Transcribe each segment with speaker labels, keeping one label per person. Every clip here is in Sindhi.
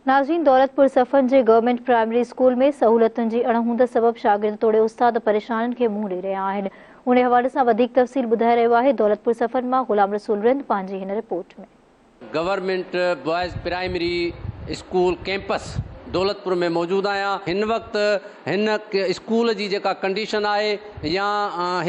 Speaker 1: ناظرين دولتپور صفن جي گورنمينٽ پرائمري اسڪول ۾ سهولتن جي اڻهوند سبب شاگرد توڙي استاد پريشانين کي منهن ڏئي رهيا آهن. انهي حوالي سان وڌيڪ تفصيل ٻڌائي رهيو آهي دولتپور صفن مان غلام رسول رند پنهنجي هن report ۾.
Speaker 2: Government boys primary school campus Daulatpur ۾ موجود آهيان. هن وقت هن اسڪول جي جيڪا ڪنڊيشن آهي يا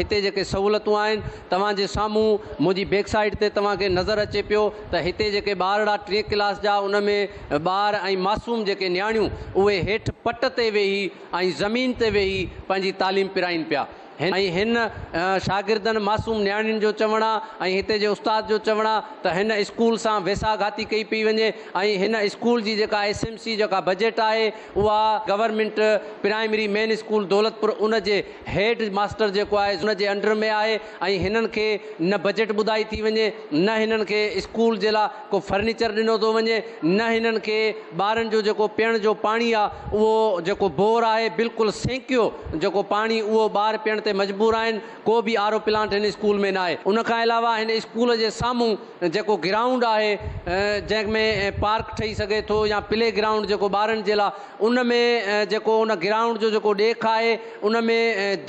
Speaker 2: هتي جيڪي سهولتون آهن توهان جي سامهون منهنجي بيڪ سائيڊ تي توهان کي نظر اچي پيو ته هتي جيڪي ٻارڙا ٽئين ڪلاس جا ان ۾ ٻار ۽ معصوم جيڪي نياڻيون اهي هيٺ پٽ تي ويهي ۽ زمين تي ويهي پنهنجي تعليم پرائين پيا. ۽ هن شاگردن معصوم نياڻين جو چوڻ آ ۽ هتي جي استاد جو چوڻ آ ته هن اسڪول سان ويساهه گهاتي ڪئي پئي وڃي ۽ هن اسڪول جي جيڪا ايس ايم سي جيڪا بجيٽ آهي اها گورنمينٽ پرائمري مين اسڪول دولتپور ان جي هيڊ ماستر جيڪو آهي ان جي انڊر ۾ آهي ۽ هنن کي نه بجيٽ ٻڌائي ٿي وڃي نه هنن کي اسڪول جي لا ڪو فرنيچر ڏنو ٿو وڃي نه هنن کي ٻارن جو جيڪو پيئڻ جو پاڻي آ اهو جيڪو بور آهي بلڪل سينڪيو جيڪو پاڻي اهو ٻار پيئڻ تي مجبور آهن ڪو به آر او پلانٽ هن اسڪول ۾ ناهي ان کان علاوه هن اسڪول جي سامهون جيڪو گرائونڊ آهي جنهن ۾ پارڪ ٺهي سگهي ٿو يا پلي گرائونڊ جيڪو ٻارن جي لا ان ۾ جيڪو ان گرائونڊ جو جيڪو ڏيک آهي ان ۾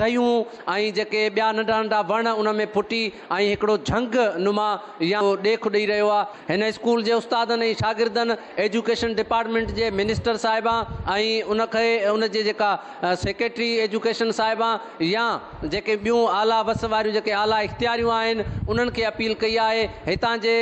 Speaker 2: ديون ۽ جيڪي ٻيا ننڍا ننڍا وڻ ان ۾ ڦٽي ۽ هڪڙو جهنگ نما يا ڏيک ڏئي رهيو آهي. هن اسڪول جي استادن ۽ شاگردن ايجوڪيشن ڊپارٽمينٽ جي منسٽر صاحبان ۽ ان کي ان جي جيڪا سيڪريٽري ايجوڪيشن صاحبان يا جيڪي ٻيون اعليٰ وس واريون جيڪي اعليٰ اختياريون آهن انهن کي اپيل ڪئي آهي. هتان جي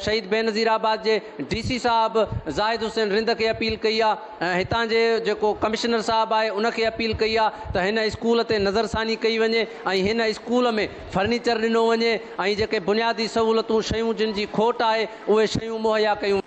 Speaker 2: شهيد بينظير آباد جي ڊي سي صاحب زاهد حسين رند کي اپيل ڪئي آهي. ۽ هتان جي جيڪو ڪمشنر صاحب آهي ان کي اپيل ڪئي آهي ته هن اسڪول تي نظرثاني ڪئي وڃي ۽ هن اسڪول ۾ فرنيچر ڏنو وڃي ۽ جيڪي بنيادي سهولتون شيون جن جي کوٽ آهي اهي شيون مهيا ڪيون.